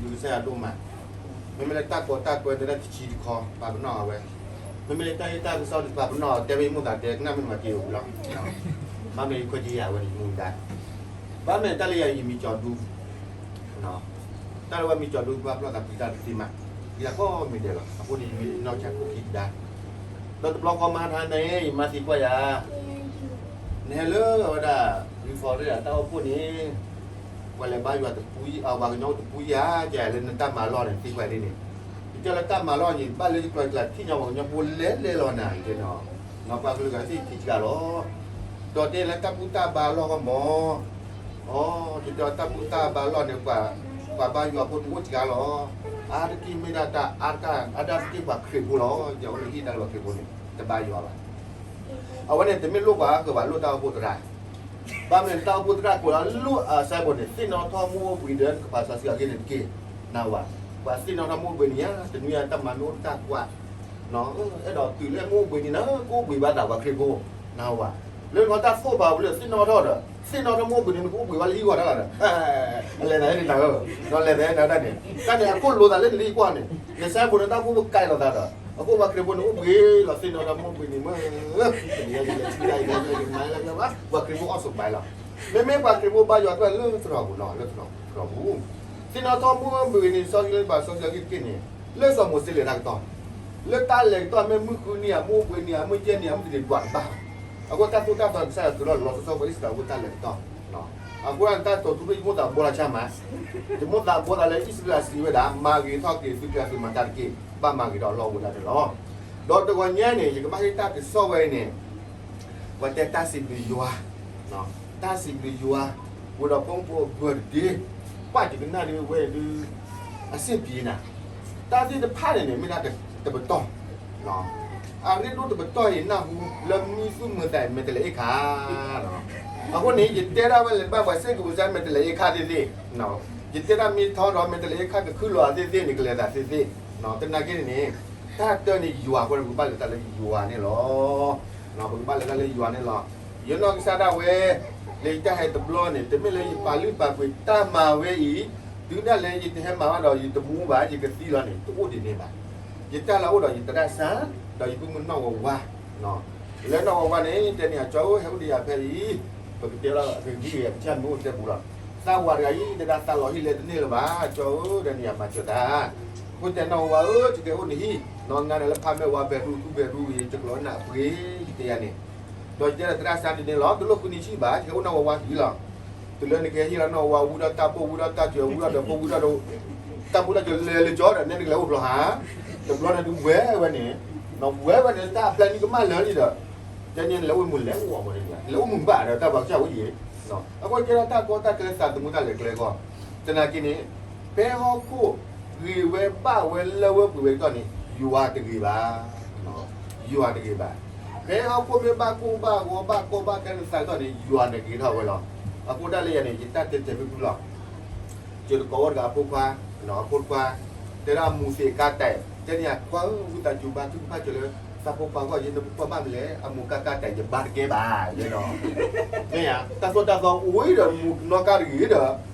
ဒုးကစၢ်ယွၤဒိၣ်မး, မ့မ့ၢ်လၢတၢ်ကီတၢ်ခဲတဲဒၣ်တဆံတခီ ပာ်ပနီၣ်အဝဲ, မ့မ့ၢ်လၢတၢ်ဂ့ၢ်တၢ်ကစီၣ်ဒီးပာ်ပနီၣ်အီၤ တဲဝဲယမိၢ်သးတဲ ကနၣ်မ့ၢ်နမၤက့ၤအိၣ်လီၤ, ဘၣ်မ့ၢ်ယခွဲးယဲၢ်ယၤဝဲန့ၣ် ယမိၢ်ဒၣ်, ဘၣ်မ့ၢ်တၢ်လၢယၤယမံၤကၠီၤဒူ တၢ်လၢဝဲမံၤကၠီၤဒူ ပှၤဖျီၣ်သးပှံၤတၢ်တသ့မး, ယၤကိးမံၤဒဲးလီၤ. အဃိန့ၣ် ယမ့ၢ်နီၢ်ဆါခိၣ်ခံကဒါ, ဒီးတဘျီဃီမၤထါန့ၣ် ယမၤသံကွၢ်ယၤ, နဟဲလၢအဝဲဒၣ် reform တၢ်အိၣ်ဖှိၣ်န့ၣ်, ပှၤလဲၤဘါယွၤတပူၤ, ပှၤကညီတပူၤဧါ, ကလၢနတၢ်မၤလီၢ်န့ၣ် သံကွၢ်ဒ်န့ၣ်, ယတဲလၢတၢ်မၤလီၢ်န့ၣ် ဘၣ်လၢယကျဲၤကျဲၤထံၣ်ညီပှၤကညီဖိလဲၤလဲၤလီၤနၤ ယတဲနီၤ, ပှၤကလုာ်ဂၤသ့ၣ်ထံၣ်စှၤလီၤ ဒီးတဲလၢတၢ်ဘူၣ်တၢ်ဘါလီၢ်ဂီၢ်မး, အိ ယတဲတၢ်ဘူၣ်တၢ်ဘါလီၢ်န့ၣ် ပှၤဘါယွၤဖိတအိၣ်စှၤလီၤ, အါတက့ၢ်မ့ၢ်ဒၣ်တၢ်အါတက့ၢ် အါဒၣ်တက့ၢ်ပှၤခရံာ်ဖိလီၤ, ယအိၣ်လၢဟံၣ်တၢ်လီၢ်ခရံာ်ဖိန့ၣ် တဘါယွၤဘၣ်. အဝဲန့ၣ်တမ့ၢ်လိၣ်ပှၤဂၤဘၣ် လိၣ်တၢ်အိၣ်ဖှိၣ်သရၣ်, ဘၣ်မနုၤတၢ်အိၣ်ဖှိၣ်သရၣ်ကိးလၢလိၣ်အစဲးဖိန့ၣ် သ့ၣ်နီၣ်ထီၣ်မုၢ်အိၣ်ဘှံးဒီး ကပာ်စီဆှံအဂ့ၢ်န့ၣ်တက့ၢ်, နၢ်ဟူဧါ, ပှၤသ့ၣ်နီၣ်ထီၣ်မုၢ်အိၣ်ဘှံးန့ၣ်ဧါ, တနွံအတၢ်မၤလိတၢ်ကွၢ် အဲၣ်ဒိးတုၤလၢမုၢ်အိၣ်ဘှံးနံၤန့ၣ် ကအိၣ်ဘှံးဘၣ်သးပှၤခရံာ်ဖိ, နၢ်ဟူဧါ, လၢနတၢ်သိၣ်ပာ်ဝံၤလၢသ့ၣ်နီၣ်ထီၣ်ဒီး သ့ၣ်နီၣ်ထီၣ်မုၢ်အိၣ်ဘှံးနံၤ နကအိၣ်ဘှံးဘၣ်လၢဟံၣ်ဂီၢ်တၢ်လီၤဒီး, လဲၤသးဟဲန့ၣ်နၤဧၢ, ဒီးလဲၤသးဟဲနၤဒၣ်န့ၣ် တၢ်န့ၣ်အခိၣ်လိသးလၢနလံကွၢ်န့ၣ်, နစဲးဖိန့ၣ်တၢ်အိၣ်ဖှိၣ်ကဲလီၤသးဒီး အဃိပှၤခရံာ်ဖိန့ၣ်အိၣ်ဘှံးလီၤ သ့ၣ်နီၣ်ထီၣ်မုၢ်အိၣ်ဘှံးနံၤမ့ၢ် ပှၤခရံာ်ဖိအီၣ်ဆိးဘၣ်လီၤ, မ့မ့ၢ်ပှၤခရံာ်ဖိဘါယွၤတဖၣ်လၢသရိာ်ပူၤနီၤ လၢသရိာ်ပူၤ သ့ၣ်နီၣ်ထီၣ်မုၢ်အိၣ်ဘှံးနံၤ စီဆှံလၢပှၤစီဆှံအဂ့ၢ်တက့ၢ်န့ၣ်, လၢစီၤမိၤၡ့လဲၤတၢ်ကတီၢ်, လၢတၢ်လဲၤကတီၢ်မ့ၢ်မုၢ်ဃုနံၤဧါ မုၢ်အိၣ်ဘှံးနံၤဧါ မုၢ်ယဲၢ်နံၤဧါ မုၢ်တနံၤဒွးတဘၣ်, အဃိတၢ်သိၣ်တၢ်သီကစၢ်ယွၤတုၤလီၤလီၤဆီဆီပှၤအံၣ်စရ့လးဖိတၢ်လဲၤကတီၢ်, အဃိတၢ်တိာ်ထူဖျၢၣ်ယမိၢ်သးဘှီလီၤဆါမး, ယမိၢ်သးဘှီသးလၢအံၣ်စရ့လးစံးဝဲဒၣ် မၤဂ့ၤထီၣ်က့ၤသုကျဲသုမၤတၢ်တက့ၢ်, ဘၣ်မၤဂ့ၤထီၣ်လီၢ်ဝဲဒၣ်န့ၣ်လီၤ. ဒီးတဂီၤညါန့ၣ် ယကဘၣ်ဟ့ၣ်တၢ်ကစီၣ်ဝဲအံၤန့ၣ် ပှၤတဲတၢ်စံးဘျုးယွၤ, တၢ်စံးဘျုးယွၤ, ဝံၤဒီးဖိမုၣ်ဖိအဘၢၣ်တဒ့, ပၢ်ယကနၣ်ဒ်ဝဲဒုး အစ့ၢ်ပံၤနၤ, တၢ်သ့ၣ်တဖၣ်န့ၣ်န့ၣ် မ့ၢ်ဒၣ်တပတီၢ်, အရ့ဒိၣ်တပတီၢ်အံၤ နၢ်ဟူလၢမံသူၣ်မုာ်သးမဲာ်တဲးလဲးအ့ၣ်ခါ, အဃိန့ၣ် ယတဲဒၣ်ဝဲလဲၤဘၣ်ပှၤစ့ၢ်ကီးပစၢ်မဲာ်တဲးလဲးအ့ၣ်ခါသ့ၣ်သ့ၣ်, ယတဲဒၣ်မ့ၢ်ထီဒီးမဲာ်တဲးလဲးအ့ၣ်ခါကခုၣ်လီၤသ့ၣ်သ့ၣ်န့ၣ် ကလဲၤသးသ့ၣ်သ့ၣ်, သနာ်က့န့ၣ်န့ၣ် တၢ်တၢန့ၣ်ယွၤအဃိန့ၣ် ပကဘၣ်လဲၤတၢ်လၢယွၤန့ၣ်လီၤ. ပကဘၣ်လဲၤတၢ်လၢယွၤန့ၣ်လီၤ. ယနီၢ်ကစၢ်ဒၣ်ဝဲ လၢယတၢ်ဟဲတဘျီန့ၣ် တမ့ၢ်လၢယပာ်လုၢ်ပာ်ပှ့ၤတၢ်မၤဝဲအံၤ, တုၤဒၣ်လဲာ်ယတဟဲမၤဘၣ်ဒီးယတမူဘၣ် ယကသံလီၤန့ၣ် တအိၣ်ဒ်န့ၣ်ဘၣ်. ယတၢ်လၢအိၣ်ဒီးယသရၣ်စၢ် ဒီးယပုၢ်မုၣ်နီၢ်ဝဲဝါ လၢနီၢ်ဝဲဝါန့ၣ် တဲန့ၢ်အကၠီဧၢ ဟဲအိၣ်ဒီးယၤဖဲအံၤ, ပကတဲလီၤကဂံၢ်ဂ့ၤ ပကစၢ်မ့ၢ်အိၣ်တဲပူၤလီၤ. သးဝၤတဂၤအံၤ တဲဒၣ်သးလီၤဟံၣ်လဲတန့ၢ်လၢၤဘၣ် ကၠီဧၢ ဒီးန့ၣ်ယမၤစၢၤတၢ်. အဃိတဲနီၢ်ဝဲဝါဧၢ ယကဟဲအိၣ်နဟံၣ် နီၢ်ငါဒီးလၢဖးမဲာ်ဝါ ဘဲဒူသူဘဲဒူအံၤ ယကျိးနၢ်အပှ့ၤ ယတဲယၤန့ၣ် ဒီးယတဲဒီးသရၣ်စၢ်ဒ်န့ၣ်လီၤ တလိၣ်ဃုနံၤဆံၣ်ဘၣ် ယကဟဲအိၣ်နီၢ်ဝဲဝါဟံၣ်လီၤ. တုၤလၢနကဟဲဟံၣ်လီၤနီၢ်ဝဲဝါ ဝံထီၣ်တၢ်ပိၢ် ဝံထီၣ်တၢ်စၢၤ ဝံထီၣ်ဒီးပိၢ် ဝံထီၣ်ဒီး တၢ်ပိၢ်တၢ်စၢၤလဲၤလၢကၠီဒီး နဲနကလဲၤအိၣ်ဖျီဟါ, တဘျီန့ၣ်ဒုးဝဲဝဲန့ၣ်, ဝဲဝဲန့ၣ် တၢ်အပျဲၢ်နံၣ်ကမၣ်လၢာ်လံဒီး တဲန့ၣ်နလဲၤအိၣ်မုာ်လဲၤအိၣ်အီၤမးန့ၣ် လဲၤအိၣ်မုာ်ဘၣ်ဒီးတၢ်ပှၤကစၢ်ဝဲအံၤ, အဃိကဲထီၣ်တၢ်ကီတၢ်ခဲလၢသးသမူတၢ်လဲၤကျဲကီၢ်, သနာ်က့န့ၣ် ဖဲဟီၣ်ခိၣ်ဂ့ၤဝဲဘၣ်ဝဲလၢဝဲပှ့ၤဝဲကတီၢ်န့ၣ် ယွၤတဂ့ၤဘၣ်, ယွၤတဂ့ၤဘၣ်. ဖဲဟီၣ်ခိၣ်မ့ၢ်ဘၣ်ကိၢ်ဘၣ်ဂီၤဘၣ်ကီဘၣ်ခဲလၢသးကတီၢ်န့ၣ် ယွၤန့ၣ်ဂ့ၤထီၣ်ဝဲလီၤ. အဃိဒၣ်လၢယၤန့ၣ် ယတၢ်တဲတဲဖုဖုလီၤ. ယတကိးအိၣ်တဂၤအဖိခွါ, အဖိခွါ, တဲဒၣ်အမူၤသ့းကါတဲာ်, တဲန့ၢ်ယၤခွါဧၢ ဝံသးစူၤဘါထုကဖၣ်စၢၤလၢ သးဖိခွါဂီၢ်ယဲ နဖိခွါဘၣ်မလဲၣ် အမူၤကါကါတဲာ် ယဘါတကဲဘၣ်, ယဲဒီး, မ့ၢ်ဧါ, တၢ်သိၣ်တၢ်သီအိၣ်ဒီး နမူၤနီၢ်ကါတဂ့ၤဒီး,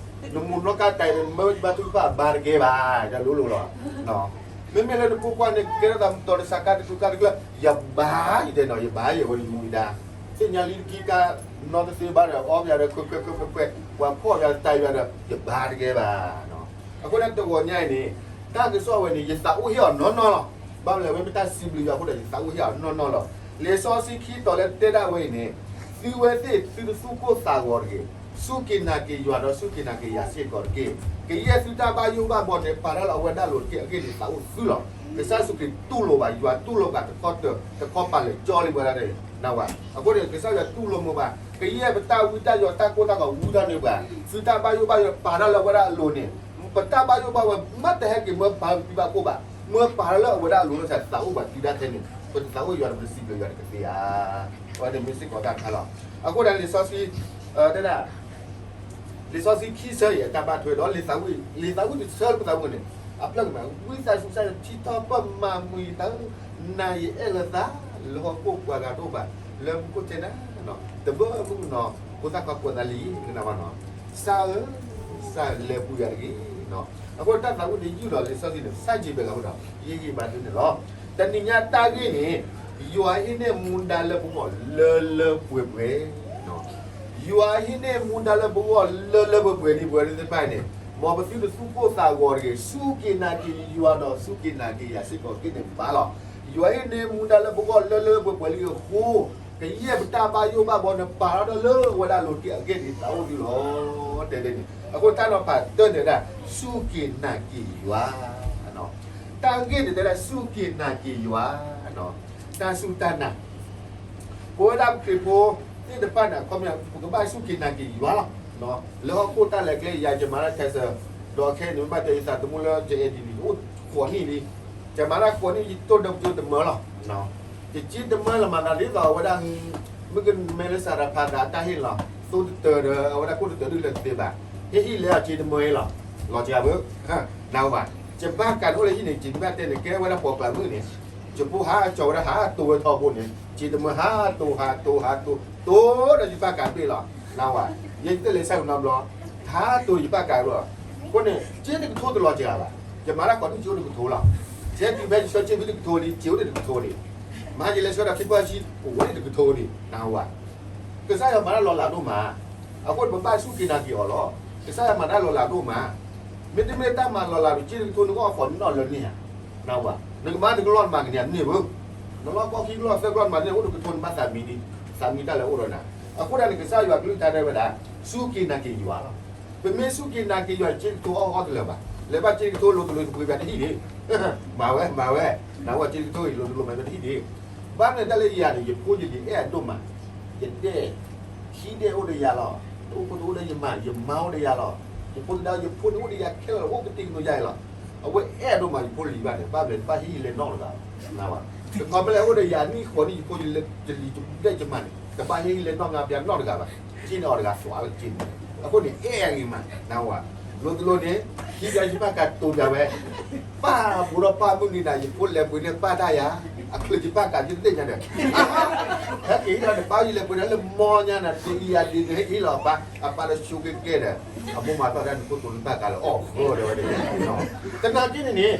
နမူၤနီၢ်ကါတဲာ် မ့ၢ်ဘါထုကဖၣ်ဘါတကဲဘၣ်, ယလိၤလိၤလီၤ. မ့မ့ၢ်လၢနဖိခွါန့ၣ် ကဲထီၣ်သးမတီၤတစၢ်ကါတကျၢၤ ကါတကျၢၤ ယဘါ ယတဲနီၤ ယဘါယဲဝဲယမူၤယဒါ, သ့ၣ်ညါလံတကံကါ နီတသ့ဘၣ်ဒီး အီၣ်ပယၤဒီး ခွဲးခွဲးခွဲးခွဲးခွဲး ပှၤဖီၣ်ပယၤတတၢ်ယွၤဒီး ယဘါတကဲဘၣ်. အဃိန့ၣ်တဂီၤညါအံၤန့ၣ် တၢ်ကစီၣ်ဝဲန့ၣ် ယသးအိၣ်ဟ့ၣ်အီၤနီၢ်နီၢ်လီၤ. ဘၣ်မလဲၣ် ဝဲမ့ၢ်တၢ်စံးဘျုးယွၤအဃိဒီး ယသးအိၣ်ဟ့ၣ်အီၤနီၢ်နီၢ်လီၤ. လံာ်စီဆှံခံတီၤလၢတဲဒၣ်ဝဲအံၤန့ၣ်, သုဝဲသ့ၣ် သုတသူၣ်ကိၢ်သးဂီၤတဂ့ၤ, စူၢ်က့ၤနာ်က့ၤယွၤဒီးစူၢ်က့ၤနာ်က့ၤယၤစ့ၢ်ကီးတက့ၢ်. ကယဲၢ်သုတၢ်ဘၣ်ယိၣ်ဘၣ်ဘီန့ၣ် ပာ်တၢ်လၢအဝဲဒၣ်အလိၤတက့ၢ် အဂ့ၢ်န့ၣ်သးအိၣ်သုလီၤ. ကစၢ်ယ့ၣ်ၡူးခရံာ်တူၢ်လိာ်ဘၣ် ယွၤတူၢ်လိာ်ဘၣ်တခီတၢၤ တခီပာ်လၢာ်ကၠီလံဝဲဒၣ်န့ၣ် နၢ်ဟူဧါ. အဃိန့ၣ် ကစၢ်ယွၤတူၢ်လိာ်မုာ်ဘၣ် ကယဲၢ်ပတၢ်ဝံတၢ်ယိးတၢ်ကိၢ်တၢ်ဂီၤဝံထီၣ်န့ၢ်ဘၣ် သုတၢ်ဘၣ်ယိၣ်ဘၣ်ယိးပာ်တၢ်လၢအဝဲဒၣ်အလိၤန့ၣ်, ပတၢ်ဘၣ်ယိၣ်ဘၣ်ဝဲ မ့ၢ်တဟဲက့ၤမၢပာ်လၢပသံဘၣ်ကိၣ်ဘၣ်, မၢပာ်တၢ်လၢအဝဲဒၣ်အလိၤလီၤ သးအိၣ်ဘၣ်သံဒၣ်ထဲန့ၣ် ပတသးအိၣ်ယွၤဒီးပတစံးဘျုးယွၤတကသ့ဧါ. အဝဲန့ၣ်မ့ၢ်စ့ၢ်ကီးတၢ်ခါလီၤ. အဃိဒၣ်လံာ်စီဆှံ တဲဒၣ် လံာ်စီဆှံခံဆၢအံၤ အတၢ်ဘၣ်ထွဲဒီး လံာ်သးဝံၣ်တဆၢလၢပသးဝံၣ်န့ၣ် အဖျၢၣ်ကမး ဝံသးစူၤကစၢ်ယွၤထံထီၣ်ပၢၢ်မၤမုာ်ယသးဧၢ, နၤယအဲၣ်လီၤသး လၢဟီၣ်ခိၣ်ပှၤဂၤတအိၣ်ဘၣ် လၢမူခိၣ်တဲနၤ တဘၣ်မုၢ်နီၤ ဖိသၣ်ခွါကွဲးသးလံ ကနၣ်ဘၣ်နီၤ, ကစၢ်ဧၢ, ကစၢ်လဲၤပူၤယၤတဂ့ၤနီၤ. အဃိတၢ်သးဝံၣ်တယုၢ်ဒီးလံာ်စီဆှံန့ၣ် ဆန့်ကျင်ဘၣ်က့ၤဒီး ယဟ့ၣ်ဂံၢ်ဘါသုန့ၣ်လီၤ. တနံၤညါတၢ်ဂ့ၢ်န့ၣ် ယွၤဟံးန့ၢ်မူဒါလၢပဂီၢ်လၢလၢပှဲၤပှဲၤ, ယွၤဟံးန့ၢ်မူဒါလၢပဂီၢ်လၢလၢပှဲၤပှဲၤဒ်ပဝဲသ့ၣ်တဖၣ်န့ၣ်, မ်ပသုတသူၣ်ကိၢ်သးဂီၤတဂ့ၤ, စူၢ်က့ၤနာ်က့ၤယွၤဒီးစူၢ်က့ၤနာ်က့ၤယၤစ့ၢ်ကီးက့န့ၣ်ဘၣ်လီၤ. ယွၤဟံးန့ၢ်မူဒါလၢပဂီၢ်လၢလၢပှဲၤပှဲၤလံအဃိ, ကယဲၢ်ပတၢ်ဘၣ်ယိၣ်ဘၣ်ဘီန့ၣ် ပာ်ထီၣ်ဒီးလၢဝဲဒၣ်လိၤတံၢ်အဂ့ၢ်ဒ်သးအိၣ်ဒ်လီၤ. တဲဒ်န့ၣ် အဃိတၢ်နီၤဖးတၢၢ်န့ၣ်ဒၣ် စူၢ်က့ၤနာ်က့ၤယွၤ, တၢ်ဂ့ၢ်န့ၣ်တဲဒၣ် စူၢ်က့ၤနာ်က့ၤယွၤ, တၢ်စူၢ်တၢ်နာ် ပဝဲဒၣ်ပခရံာ်ဖိသ့ၣ်တဖၣ်န့ၣ် အခီပညီ ပကဘၣ်စူၢ်က့ၤနာ်က့ၤယွၤလီၤ. လၢဟီၣ်ခိၣ်တၢ်လဲၤကျဲ ယၤယမၤတၢ်ခဲစၢၣ်, ဒီးခဲအံၤန့ၣ် မ့ၢ်ဘၣ်တဲယသးသမူလၢယအဲၣ်ဒိးန့ၣ် အိၣ်ဃိးနံၣ်လံ, ယမၤတၢ်ဃိးနံၣ် ယတိၢ်ဒီးပကၠိတမၢလီၤ. ယကၠိတမၢလီၤမၤသးဒ်သိးအဝဲဒၣ် မုၣ်ကမဲလၢစၤရဖးသးတၢ်ဟ့ၣ်လီၤ, သိတတၢၤဒီး အဝဲဒၣ်ခိၣ်တတၢၤဒုးလဲၤတသ့ဘၣ်, ဟ့ၣ်ဟံၣ်လဲၤအီၤကၠိတမၢအံၤလီၤ, လီၤစှၤဘၣ်, နၢ်ဟူဘၣ်, ယဘၣ်ကးန့ၣ်အိၣ်လၢဟံၣ်န့ၣ် ယဘၣ်တဲန့ၣ် ကဲဝဲဒၣ်ပိာ်ကျးမုၣ်န့ၣ် ယဖိဟးကၠီၤဝဲဒၣ်ဟးတိၤဝဲထီဘိန့ၣ် ကၠိတမၢဟးတိၤဟးတိၤဟးတိၤ တိၤဒီးယဘၣ်ကးတဘ့ၣ်လီၤ, နၢ်ဟူဘၣ်, ယတလဲၤဆၢကနီဘျီ ဟးတိၤယဘၣ်ကးဘျီ, အဃိန့ၣ် ကၠိတကထိတလီၤစှၤဘၣ်, ယမၤတၢ်ဃိးနံၣ်ကၠိအိၣ်တကထိလီၤ, ယဟဲတုၤဖဲယဆၢကၠိဖဲတကထိလံ ကၠိအိၣ်တကထိလံ, မဟါယလဲၤဆှၢဒီးခံပှၢ်ဆံ အိၣ်ဝဲန့ၣ်တကထိလံ, နၢ်ဟူဘၣ် ကစၢ်ယွၤမၤတၢ်လီၤလးဒိၣ်မး, အဃိန့ၣ် ပဘၣ်စူၢ်က့ၤနာ်က့ၤအီၤလီၤ. ကစၢ်ယွၤမၤတၢ်လီၤလးဒိၣ်မး, မ့တမ့ၢ်တၢ်မၤလီၤလးဒီး ကၠိတကထိနကအီၣ်ဃိးနံၣ်နီၢ်လၢန့ၣ်ဧါ, နၢ်ဟူဘၣ်, နကမၤတကလီၢ်နမၤကန့ၢ်န့ၢ်ဘၣ်, နလီၢ်ကီၢ်ခံကလီၢ်သၢကလီၢ်နမၤန့ၢ်အိၣ်တကထိနဘၣ်သးမံဒံး, သးမံတၢ်လၢအိၣ်ဒီးနၤ, အဃိဒၣ်န့ၣ် ကစၢ်ယွၤကလုၢ်ကထါတဲဝဲဒၣ် စူၢ်က့ၤနာ်က့ၤယွၤလီၤ. ပမ့ၢ်စူၢ်က့ၤနာ်က့ၤယွၤ ကၠိတကထိအီၣ်ဃီတလၢာ်ဘၣ်, လဲၤဘၣ်ကၠိတကထိလိၤတလိၤကပှ့ၤဘၣ်တဟံၣ်ဒံး, မၤဝဲ မၤဝဲ, နၢ်ဟူဘၣ် ကၠိတကထိအံၤလိၤတလိၤမၤဘၣ်တဟံၣ်ဒံး ဘၣ်မနုၤဒၣ်လၢယၤန့ၣ် ယဖိယလံၤအဲၣ်အဒိၣ်မး, ယဒဲၣ်, ခံဒဲၣ်အိၣ်ဒီးယၤလီၤ, တအိၣ်ဖိတအိၣ်ဒီးယမါ, ယမါအိၣ်ဒီးယၤလီၤ, ယဖိတဒါ ယဖိန့ၣ်အိၣ်ဒီးယၤခဲလၢာ်လီၤ, အိၣ်ကတ့ၢ်ကနိးယၤအံၤလီၤ, အဝဲအဲၣ်အဒိၣ်မး ယဖိယလံၤဘၣ်န့ၣ် ဘၣ်မနုၤတဘၣ်ဟ့ၣ်ယလဲၤနီတဂၤဘၣ်, နၢ်ဟူဘၣ်, တခီမ့ၢ်လဲၤအိၣ်ဒီးယၤနံၣ်ဃိးနံၣ် ယဖိယလံၤ ယဒဲၣ်ယမါန့ၣ် တဘၣ်ဟ့ၣ်ယလဲၤနီၢ်ကဘျီနီတဂၤဘၣ်, ကၠိန့ၣ်အီၤတဂၤသွးလၢကၠိန့ၣ်, အဃိန့ၣ် အဲၣ်အဂ့ၤမး နၢ်ဟူဘၣ်, လိၤတလိၤန့ၣ် ခံပှၢ်ဆံဘၣ်ကးတိၤပၠးဝဲ ပၢ်ဘူးဒီးပၢ်မုၢ်နံၤနၤ ယဖိလဲၤပှ့ၤန့ၢ်ပၢ်တၢ်ယၤ, အချုးယဘၣ်ကးယတသ့ၣ်ညါဒီး, ဟဲက့ၤဟံးလီၤန့ၣ် ပၢ်ယလဲၤပှ့ၤန့ၢ်လၢမီညါနၤ တအံၤယၤဒ်န့ၣ် ဟဲက့ၤဟံးလီၤပၢ်, အပၢ်ဒီးဆိက့ၤကဲဒီး, အမိၢ်မၤသီၣ်ဒၣ်န့ၣ် ဖိတိၤန့ၢ်ဘၣ်ကးလၢအီၣ်ဃီဒီးဝဲန့ၣ်, တနာ်က့န့ၣ်န့ၣ်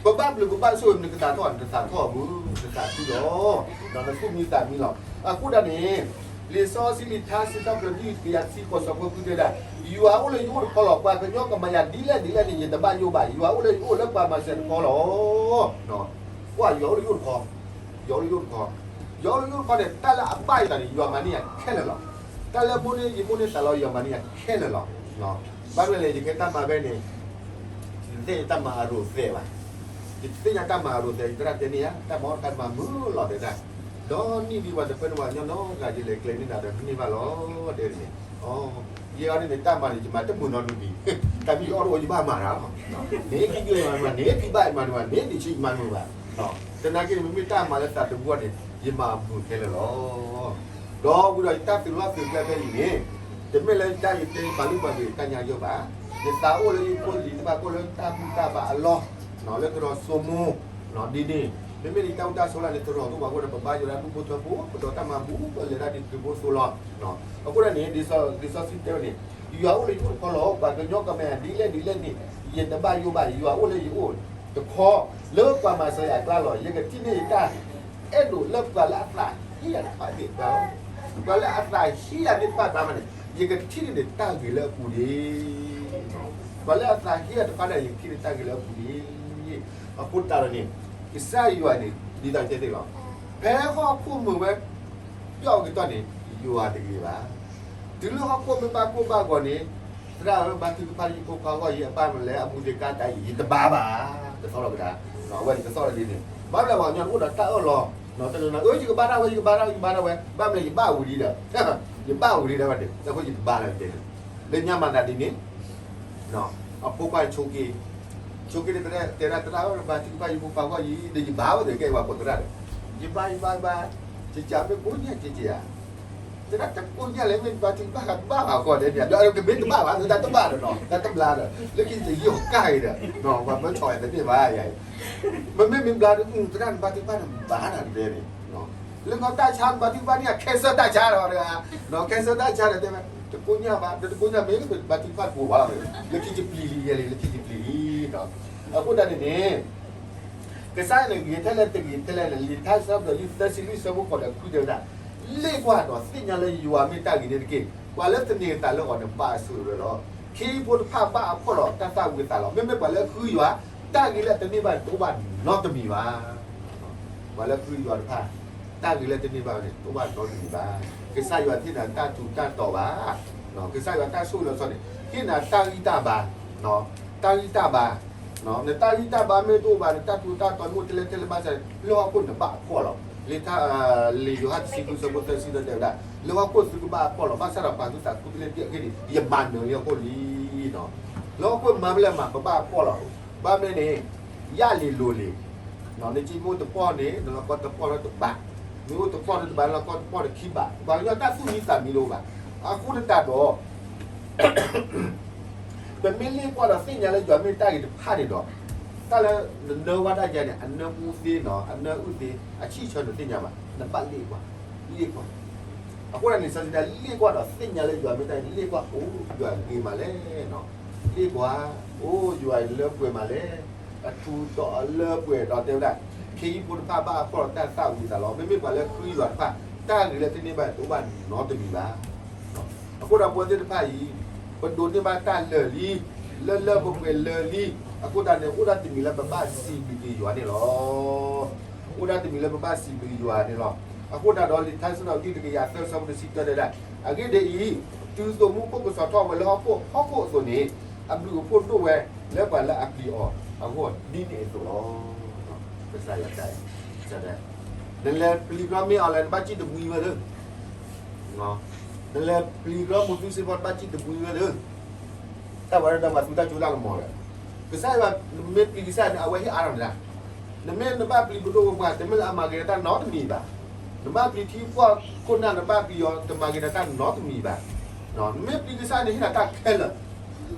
ပဘၣ်ဘျုးပဘၣ်ဆိၣ်ဂ့ၤ နကသးထီၣ် နတသးထီၣ်ဘူး နသးခုဒီး, ဒီးနသူၣ်မံသးမံလီၤ. အဃိဒၣ်န့ၣ် လံာ်စီဆှံလံာ်ထါစံးထီၣ်ပတြၢၤ ဒ်ကယၤတဆံဃိး ဆၢဖိဃုတဲဒၣ်, ယွၤအိၣ်လၢယအိၣ်တခီလီၤ. ပှၤကညီကမၤယၤဒ်လဲၣ်ဒ်လဲၣ်န့ၣ် ယတဘၣ်ယိၣ်ဘၣ်. ယွၤအိၣ်လၢယအိၣ်လၢပှၤမၤစၢၤတခီလီၤ. ကွၢ်ယွၤအိၣ်လၢယအိၣ်တခီ, ယွၤအိၣ်လၢယအိၣ်တခီ, ယွၤအိၣ်လၢယအိၣ်တခီန့ၣ် တၢ်လၢအဘၣ်ယသးန့ၣ် ယွၤမၤန့ၢ်ယၤခဲလၢာ်လီၤ. တၢ်လၢမိၣ်န့ၢ်ယမိၣ်န့ၢ်သးလီၤ ယွၤမၤန့ၢ်ယၤခဲလၢာ်လီၤ. ဘၣ်မနုၤလဲၣ် ယကဲတၢ်မၤဖဲန့ၣ် ယတသ့ၣ်ညါတၢ်မၤအရိၤသဲးဘၣ်. ယတသ့ၣ်ညါတၢ်မၤအရိၤသဲး ယသရၣ်တဲန့ၢ်ယၤ တၢ်မၤအီၣ်တခါမၤမုာ်လီၤတဲဒၣ်. ဒီနံၣ်ဒံးပှၤတဖၢန့ၣ်ပှၤကညီနီတဂၤ ယလဲၤကျဲန့ၢ်နၤဒီးန့ၢ်ဘၣ်လီၤ တဲန့ၣ်. ယဲအီၤန့ၣ်န့ၣ် တၢ်မၤန့ၣ် ယမၤတမုာ်နီတမံၤ, တၢ်မံယအီၣ်တအိၣ်ယဘၣ်မၤတၢ်လီၤ. န့ၢ်ခံကျဲမၤန့ၢ်မး န့ၢ်ခံဘၣ်မၤန့ၢ်မး န့ၢ်တဆံမၤန့ၢ်မးဘၣ်. သနာ်က့န့ၣ် မ့မ့ၢ်တၢ်မၤလၢသးတဘူၣ်န့ၣ် ယမၤမုာ်ခဲလၢာ်လီၤ. ဒီးဝံၤဒီးယတၢ်သုးလီၢ်သုးကျဲဖဲအံၤန့ၣ် တမ့ၢ်လၢတၢ်ယတဲပာ်လုၢ်ပာ်ပှ့ၤတၢ်ညါယိာ်ဘၣ်. ယသးအိၣ်လၢယဖိယလံၤတဖၣ် ကအိၣ်လၢတၢ်ဘူၣ်တၢ်ဘါအလီၢ် လၢသရိာ်စိမိၤ ဒ်န့ၣ် မ့မ့ၢ်ဒ်တၢ်အိၣ်တၢ်ဆိးလၢန့ၣ် သရိာ်ဒိၣ်ပှၤကအိၣ်ဒီး ပဘါယွၤဒၣ်ဒူၣ်ဖိထၢဖိ ပဒီးတၢ်မၤဘူၣ် ပလဲၤဒၣ်ဒ်သုးဖိသိလီၤ. အဃိဒၣ်န့ၣ် လံာ်စီဆှံတဲဝဲန့ၣ် ယွၤအိၣ်လၢယအိၣ်တခီလီၤ. ပှၤကညီကမၤယၤဒ်လဲၣ်ဒ်လဲၣ်န့ၣ် ယတဘၣ်ယိၣ်ဘၣ်. ယွၤအိၣ်လၢယအိၣ်တခီ လၢပှၤမၤစၢၤယၤအကျါလီၤ. ယကထံၣ်န့ၢ်ယတၢ် အဲၣ်ဒိးလၢပှၤလၢအသးဟ့ယၤတဖၣ်သ့ၣ်တဖၣ်, ပှၤလၢအသးဟ့ယၤသ့ၣ်တဖၣ်အကျါမးန့ၣ် ယကထံၣ်န့ၢ်န့ၣ်တၢ်ဂ့ၤလၢအပူၤန့ၣ်, ပှၤလၢအသးဟ့ယၤတဖၣ်န့ၣ် ယကထံၣ်န့ၢ်တၢ်ဂ့ၤလၢအပူၤန့ၣ်. အဃိသတးဒီးန့ၣ် ကစၢ်ယွၤန့ၣ် ဒ်သိးတဲသ့ၣ်လီၤ. ဖဲဟီၣ်ခိၣ်မုာ်ဝဲ ပျီၣ်အကတီၢ်န့ၣ် ယွၤတဂ့ၤဘၣ်. တုၤလၢဟီၣ်ခိၣ်မ့ၢ်ဘၣ်ကိၢ်ဘၣ်ဂီၤန့ၣ် သရၣ်ဧၢ ဘါထုကဖၣ်ယဖိခွါဂီၢ်အံၤ အဘၣ်မနုၤလဲၣ် အမူသ့ၣ်ကါတၢ်အံၤ ယတဘါဘၣ်. တသီၣ်လီၤကဒါ, အဝဲန့ၣ်တသီၣ်လီၤဒ်န့ၣ် ဘၣ်မနုၤလဲၣ်ပှၤကညီတအိၣ်ဒီးတၢ်အၢၣ်လီၤ, တနီၤနီၤ အၢ ယကဘါတၢ်ဝဲ ယကဘါတၢ်ဝဲ ယကဘါတၢ်ဝဲ ဘၣ်မနုၤလဲၣ် ယဘၣ်ဝံၤလံဒီး ယဘၣ်ဝံၤလံဒီးဝဲန့ၣ် အဃိယတဘါလၢၤတက့ၢ်န့ၣ်, လၢညါမၤသးဒ်န့ၣ် အဖိခွါဆိးက့, ဆိးက့န့ၣ် တဲဒၣ်သရၣ်ဧၢ ဘါထုကဖၣ်ယဖိခွါဂီၢ်အံၤ ဒီးယဘါဝဲဒီးကဲဝဲကိးသရၣ်ဒီး ယဘါ ယဘါ ယဘါ, ယကမ့ၢ်ကိညၢ်ကကယၤ သရၣ်တကိညၢ်လဲၣ် မ့ၢ်ဘါထုကဖၣ်တဘၣ်ဘၣ်ဃီန့ၣ် ဒီးကမ့ၢ်တဘၣ်ဘၣ် သရၣ်တဘၣ်ဒီးနီၤ သရၣ်တဘျါဒီး လၢခံတယံာ်ကါအံၤဒီး ပှၤမၢထီၣ်ဝဲတန့ၢ်ဘၣ်ယၤအံၤ, မ့မ့ၢ်မ့ၢ်ဘျါဒီး သရၣ်နဘါထုကဖၣ်နဘါနၤတဲန့ၣ်, လၢနီၢ်တၢ်ဆါနဘါထုကဖၣ်န့ၣ် cancer တၢ်ဆါဒီး cancer တၢ်ဆါဒီးတဲဝဲ တကိညၢ်ဘၣ် ဒီးတကိညၢ်မ့ၢ်ဘါထုကဖၣ်တပူၤဘၣ် လၢခံတပျံၤလံယဲလံ လၢခံတပျံၤလံ အဃိသတးန့ၣ်န့ၣ် ကစၢ်ယွၤန့ၣ်ဂ့ၤထဲလဲၣ်တဂ့ၤထဲလဲၣ်န့ၣ် လံာ်ထါစံးထီၣ်ပတြၢၤ သၢဆံလွံၢ် ဆၢဖိဃိးဒီးခွံတဲဝဲဒၣ်, လ့ၣ်ကွၢ်ဒီးသ့ၣ်ညါလၢယွၤမ့ၢ်တၢ်ဂ့ၤန့ၣ်တက့ၢ်. ပှၤလၢသန့ၤအသးလၢအီၤန့ၣ် ဘၣ်ဆိၣ်ဂ့ၤလီၤ. ခ့ယုၢ်ဖိတဖၣ်ဘၣ်အဖှီၣ်ဒီးတၢ်သၣ်ဝံၤအသးလီၤ. မ့မ့ၢ်ပှၤလၢဃုယွၤ တၢ်ဂ့ၤလၢအတန့ၢ်ဘၣ်န့ၣ် တအိၣ်ဘၣ်နီတမံၤဘၣ်. ပှၤလၢဃုယွၤတဖၣ် တၢ်ဂ့ၤလၢတန့ၢ်ဘၣ်န့ၣ် တအိၣ်ဘၣ်နီတမံၤဘၣ်. ကစၢ်ယွၤတဟ့ၣ်နၤတၢ်ထူးတၢ်တီၤဘၣ်. ကစၢ်ယွၤတၢ်ဆိၣ်ဂ့ၤလီၤဆီန့ၣ် ဟ့ၣ်နၤတၢ်ဂံၢ်တၢ်ဘါ, တၢ်ဂံၢ်တၢ်ဘါ, နတၢ်ဂံၢ်တၢ်ဘါမ့ၢ်တအိၣ်ဘၣ် နတၢ်ထူးတၢ်တီၤမ့ၢ်အိၣ်ထဲလဲၣ်ထဲလဲၣ်ဘၣ်ဆၣ် လၢဟီၣ်ခိၣ်နဘၣ်အဖှီၣ်လီၤ. လံာ်ထါ, လံာ်ယိၤဟၣ်တဆံဃု ဆၢဖိသၢဆံသၢတဲဝဲဒၣ်, လၢဟီၣ်ခိၣ်သုကဘၣ်အဖှီၣ်လီၤ. ဘၣ်ဆၣ်ဒီးပာ်သုသးခူတလ့ၢ်တံၢ်အဂ့ၢ်န့ၣ် ယမၤနၢၤလံဟီၣ်ခိၣ်လံ. လၢဟီၣ်ခိၣ်မၤမ့ၢ်လဲၣ်မၤ ပဘၣ်အဖှီၣ်လီၤ. ဘၣ်မနုၤန့ၣ် ယၣ်လံၤလိၤလံၤ, နစ့မ့ၢ်အိၣ်တပီၢ်န့ၣ် နလီၤကီတပီၢ်လၢတဘး, မ့ၢ်အိၣ်တပီၢ်လၢတဘး လီၤကီတပီၢ်လၢခံဘး, ပှၤကညီတၢ်သူၣ်မံသးမံတအိၣ်ဘၣ်. အဃိသတးဒီး ပမ့ၢ်လ့ၣ်ကွၢ်ဒီးသ့ၣ်ညါလၢယွၤမ့ၢ်တၢ်ဂ့ၤတဖၣ်န့ၣ်ဒီး တၢ်လၢနနၢဝဲဒၣ်ယၤန့ၣ် အနၢမူသ့နီၤ အနၢအုၣ်သ့ အဆံၣ်ဆၢနသ့ၣ်ညါဘၣ်, နဘၣ်လ့ၣ်ကွၢ်, လ့ၣ်ကွၢ်. အဃိန့ၣ် လံာ်စီဆှံတဲလ့ၣ်ကွၢ်ဒီးသ့ၣ်ညါလၢယွၤမ့ၢ်တၢ်ဂ့ၤ, လ့ၣ်ကွၢ် အိၣ်ယွၤဂ့ၤမးလဲၣ်, လ့ၣ်ကွၢ် အိၣ်ယွၤလၢပှဲၤမးလဲၣ်, အထူးတီၤအလၢပှဲၤဒီးတဲဝဲဒၣ်, ခ့ယုၢ်ဖိတဖၣ်ဘၣ်အဖှီၣ်ဒီးတၢ်သၣ်ဝံၤအသးလီၤ. မ့မ့ၢ်ပှၤလၢဃုယွၤတဖၣ် တၢ်ဂ့ၤလၢတန့ၢ်ဘၣ်တအိၣ်ဘၣ်နီတမံၤဘၣ်. အဃိဒီးပဝဲသ့ၣ်တဖၣ်အံၤ ပဒိးန့ၢ်ဘၣ်တၢ်လၢာ်လံ, လၢလၢပှဲၤပှဲၤလၢာ်လံ, အဃိသတးန့ၣ် အိၣ်ဒၣ်တမံၤလၢပဘၣ်စံးဘျုးက့ၤယွၤန့ၣ်လီၤ. အိၣ်ဒၣ်တမံၤလၢပဘၣ်စံးဘျုးယွၤန့ၣ်လီၤ. အဃိသတးဒီးလံာ်ထါစံးထီၣ်ပတြၢၤ တကယၤသၢ ဆၢဖိတဆံတၢတဲဒၣ်, အဂ့ၢ်ဒ်အံၤ, တုၤသိးမူခိၣ်ကစီၤထီၣ်ဝဲလၢဟီၣ်ခိၣ် ဟီၣ်ခိၣ်အသိးန့ၣ်, အဘျုးအဖှိၣ်ဒိၣ်ဝဲလၢပှၤလၢအပျံၤအီၤအဂီၢ်ဒ်န့ၣ်အသိးလီၤ. ကစၢ်ယွၤတဲ, နလဲၤပျံၤကီမ့ၢ်အီၤလဲၣ် နဘၣ်စံၣ်တမှံဝဲသ့ နလဲၤပျံၤကီမူသူစ့ဖီ နဘၣ်စံၣ်တမှံဝဲသ့, တၢ်ဝဲဒၣ်ပှၤသူတၢ်ကၠိတၢ်ကမီၤဒီး, ကစၢ်ယွၤ, နမ့ၢ်ပျံၤကစၢ်န့ၣ် အဝဲဟ့ၣ်အါထီၣ်နၤ, နမ့ၢ်နဘၣ်ပျံၤပဒိၣ်ပပှၢ် တမ့ၢ်လၢအမၤဂ့ၤနၤတၢ်နီတမံၤဘၣ်, နဘၣ်ပျံၤထံပှၢ်ခိၣ်နၢ် နဘၣ်ပျံၤအီၤ တမၤဂ့ၤနၤတၢ်နီတမံၤဘၣ်, နမ့ၢ်ပျံၤကစၢ်န့ၣ် ဟ့ၣ်နၤတၢ်ခဲလၢာ်,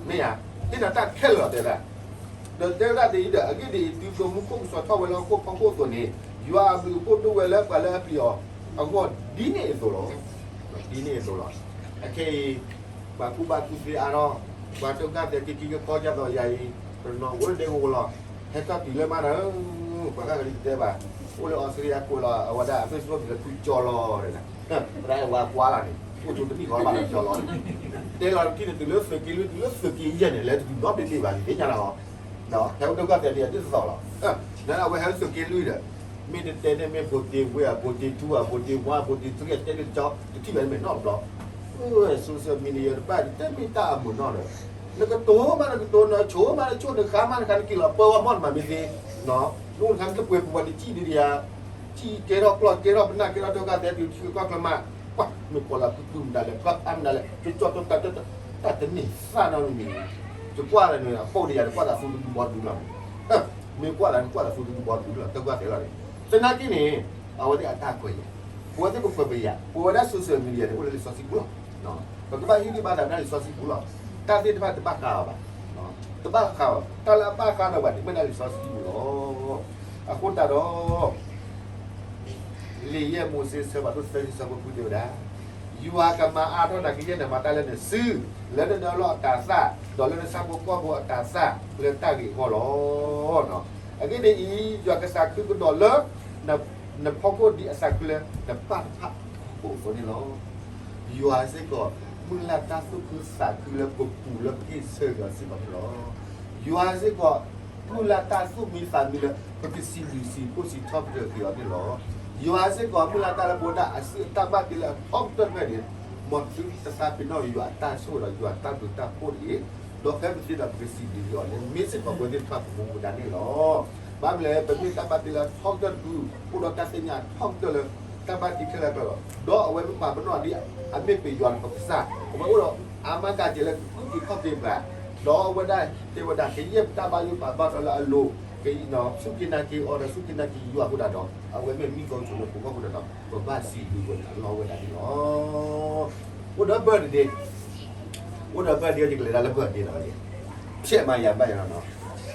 မ့ၢ်ဧါ, ဟ့ၣ်နၤတၢ်ခဲလၢာ်တဲဒၣ် ဒီးတဲဝဲဒၣ်ဒ်အံၤဒီး အဂ့ၢ်ဒ်အံၤ, တုၤသိးမူခိၣ်ကစီၤထီၣ်ဝဲလၢဟီၣ်ခိၣ်ဖီခိၣ်အသိးန့ၣ်, ယွၤအဘျုးအဖှိၣ်ဒိၣ်ဝဲလၢပှၤလၢအပျံၤအီၤအဂီၢ်ဒ်န့ၣ်အသိးလီၤ. ဒ်န့ၣ်အသိးလီၤ. အခဲအံၤ, ပှၤကူၣ်ဘၣ်ကူၣ်သ့အါထီၣ်, ပှၤဒိကနၣ်သ့က့ၤက့ၤကီကၢ်သိးယၤအံၤ, တနီၤဝဲဒဲကဝီၤလီၤ, ဟဲထီၣ်တုၤလၢမးဒီး, ပှၤဂၤကဒုးတဲဘၣ်, အိၣ်လၢအီစထြ့လယါကိးလီၤ အဝဲဒၣ် Facebook လၢထူကၠီလီၤ, ပဒၣ်ဝဲကွၢ်လီၤန့ၣ် အိၣ်ဆိတနံၣ်ဃီဘၣ်လီၤကၠီလီၤန့ၣ်, တဲလီၤတထံၣ်န့ၣ် တုၤလၢသုးက့လွံၢ် တုၤလၢသုးက့ယဲၢ်န့ၣ် လဲၤတတုၤနီတဘ့ၣ်ဘၣ်န့ၣ် သ့ၣ်ညါလီၤ. ဟဲအိၣ်ဒိကနၣ်သ့ဒ်အံၤဒ်သိးသိးလီၤ. နအဝဲဟဲလၢသုးက့လွံၢ်ဒီး, မ့ၢ်တတဲန့ၣ်မ့ၢ် ဗိုလ်တင်ဝင်း အ ဗိုလ်တင်ထူ အ ဗိုလ်တင်ဝင်း ဗိုလ်တင်ထူ အတဲန့ၣ်တကၠီ တထံၣ်ဘၣ်န့ၣ်မ့ၢ်နီတဘျီ. အၢ social media တဖၣ်န့ၣ် တမ့ၢ်တၢ်အမုာ်နီၢ်ဒီး, နကတိၤမးနကတိၤ နဆိၣ်မးနဆိၣ် နဃါမးနဃါ နက့ၤလီၤပၢဝဲမီၢ်နမၤမ့ၢ်သ့, နအိၣ်နခါနတပှဲၤပူၤဘၣ် နစံၣ်ဒ်ဒ်ယၤ, စံၣ်ကဲထီၣ်ကျီၢ်ကဲထီၣ်ပနၢ်ကဲထီၣ်ဒိကနၣ်သ့ တုၤထံကီၢ်ချၢမး, ကွၢ် မ့ၢ်ကွၢ်လၢဖုသူမတၤလဲၣ် ဖျါဖးမတၤလဲၣ် ကကၠီၣ်တီတၢ်တမ့ၢ်သၣ်နီတမံၤ, ယကွၢ်လၢန့ၣ် အပိာ်ဒီးယၤ နကွၢ်သးသူတဒူဘီတဒူလီၤ. မ့ၢ်ကွၢ်လၢနကွၢ်သးသူတဒူဘီတဒူလီၤ တၢ်ကွၢ်သဲလီၤန့ၣ်, သနာ်က့န့ၣ်, အဝဲသ့ၣ်အတၢ်ကွဲးယၤ, ပဝဲသ့ၣ်ပကွဲးပယၤ, ပဝဲဒၣ် social media န့ၣ် အိၣ်လၢလံာ်စီဆှံပူၤလီၤ. ပကဘၣ်ဟ့ၣ်ဂံၢ်ဘါသးဒၣ်လံာ်စီဆှံပူၤလီၤ. တၢ်သ့ၣ်တဖၣ်တဘၣ်ဃးအီၤဘၣ်, တဘၣ်ဃးအီၤ, တၢ်လၢအဘၣ်ဃးဒီးပှၤန့ၣ် မ့ၢ်ဒၣ်လံာ်စီဆှံပူၤလီၤ. အဃိသတးဒီး လံာ်ယဲၢ်မိၤၡ့ ဆၢဖးဒိၣ်သၢဆံ ဆၢဖိဃု တဲဝဲဒၣ်, ယွၤကမၤအါထီၣ်နၤကယဲၢ်နမၤတၢ်လၢနစု, လၢနနၢလီၤအတၤသၣ်, ဒီးလၢနဆၣ်ဖိကီၢ်ဖိအတၤသၣ် လၢတၢ်ဂ့ၤအဂီၢ်လီၤ. အဂ့ၢ်ဒ်အံၤ, ယွၤကစၢ်ခုကဒီးလၢ နဖီခိၣ်ဒ်အစၢ်ခုလၢနပၢ်တဖၣ်အဖီခိၣ်အသိးန့ၣ်လီၤ. ယွၤစ့ၢ်ကီး မုၢ်လၢ်တၢ်သူၣ်ခုသးခုလၢပပူၤလၢပက့ၢ်ဆၢက့ၤအီၤစ့ၢ်ကီးန့ၣ်လီၤ. ယွၤစ့ၢ်ကီး မုၢ်လၢ်တၢ်သူၣ်မံသးမံလၢ ပကစံးဘျုးစံးဖှိၣ်စံးထီၣ်ပတြၢၤက့ၤအီၤန့ၣ်လီၤ. ယွၤစ့ၢ်ကီး မုၢ်လၢ်တၢ်လၢပဝဲဒၣ်အစုအတၢ်ဘၣ်တ့လၢအထီကတၢၢ်တဖၣ်န့ၣ်, မ်သုတသးပ့ၤနီၣ်ယွၤအတၢ်ဆိၣ်ဂ့ၤဒီးယွၤအတၢ်ဘျုးတၢ်ဖှိၣ်တဂ့ၤ, ဒီးဖဲပသ့ဒီးပကစံးဘျုးက့ၤအီၤန့ၣ် မ့ၢ်စ့ၢ်ကီးပဝဲသ့ၣ်တဖၣ်ပမူပဒါန့ၣ်လီၤ. ဘၣ်မနုၤလဲၣ် ပမ့ၢ်တၢ်ဘၣ်တ့လၢအထီကတၢၢ်တဖု, အိၣ်ဒီးတၢ်သ့ၣ်ညါအထီကတၢၢ်လၢ တၢ်ဘၣ်တ့ခဲလၢာ်အကျါလီၤ. ဒီးအဝဲမ့ၢ်ပာ်ပနီၣ်ဒ်အမ့ၢ်ပယွၤဒီးပကစၢ်, အဝဲအိၣ်ဒီးအါမးကၤကဲးလၢကကူၣ်က့ၤခီၣ်က့ၤပှၤ, ဒီးအဝဲဒၣ်တဲဝဲဒၣ် ကယဲၢ်တၢ်ဘၣ်ယိၣ်ဘၣ်ဘၣ်ထီၣ်လၢအလိၤ, ကစူၢ်က့ၤနာ်က့ၤအီၤဒီးစူၢ်က့ၤနာ်က့ၤယွၤအဃိသတးဒီး အဝဲမ့ၢ်မံၤကီၢ်ဆိးလၢပဂီၢ်အဃိသတးဒီး ပဘၣ်စံးဘျုးဝဲဒၣ်အလီၢ်ဝဲဒၣ်န့ၣ်လီၤ. အိၣ်ဒီးဘၢၣ်ဒ့ဒ့, အိၣ်ဒီးဘၢၣ်ဒ့ဒ့ ယကလဲၤဒၣ်လၢဘၢၣ်ဒ့လီၤ, ဖျဲးမးယၤဘၣ်ယၤလီၤနီၤ,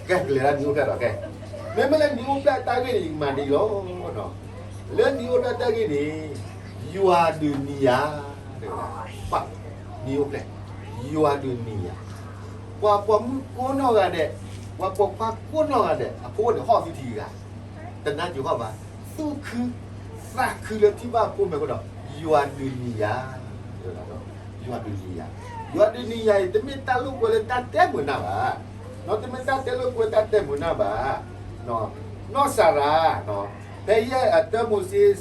ကဲ ကလဲၤဒၣ်နံၤအိၣ်ဖျဲၣ်ဒီးကဲ, မ့မ့ၢ်လၢနံၤအိၣ်ဖျဲၣ်တၢ်ဂ့ၢ်န့ၣ် ယကမၤဒ်အံၤလီၤ. လၢနံၤအိၣ်ဖျဲၣ်တၢ်ဂ့ၢ်န့ၣ် ယွၤဒုးနံၤယၤ, တဲဝဲဒၣ်, နံၤအိၣ်ဖျဲၣ်, ယွၤဒုးနံၤယၤ, ပှၤပိာ်မုၣ်ကိးနီၢ်ဂၤဒဲး, ပှၤပိာ်ခွါကိးနီၢ်ဂၤဒဲး အဖိအိၣ်န့ၣ်ဟီၣ်သံထံဂၤ, တနါစ့ၤဟီၣ်ဘၣ်, သူၣ်ခု သးခုလၢထံၣ်ဘၣ်ဖိမဲာ်ကဒီး, ယွၤဒုးနံၤယၤ, ယွၤဒုးနံၤယၤ, ယွၤဒုးနံၤယၤအံၤ တမ့ၢ်တၢ်လိာ်ကွဲလၢတၢ်တဲမုာ်နၢ်ဘၣ်, တမ့ၢ်တၢ်တဲလိာ်ကွဲတၢ်တဲမုာ်နၢ်ဘၣ်, နီၢ်စၤရါ, ဖဲယဲၢ်အတၢမိၤၡ့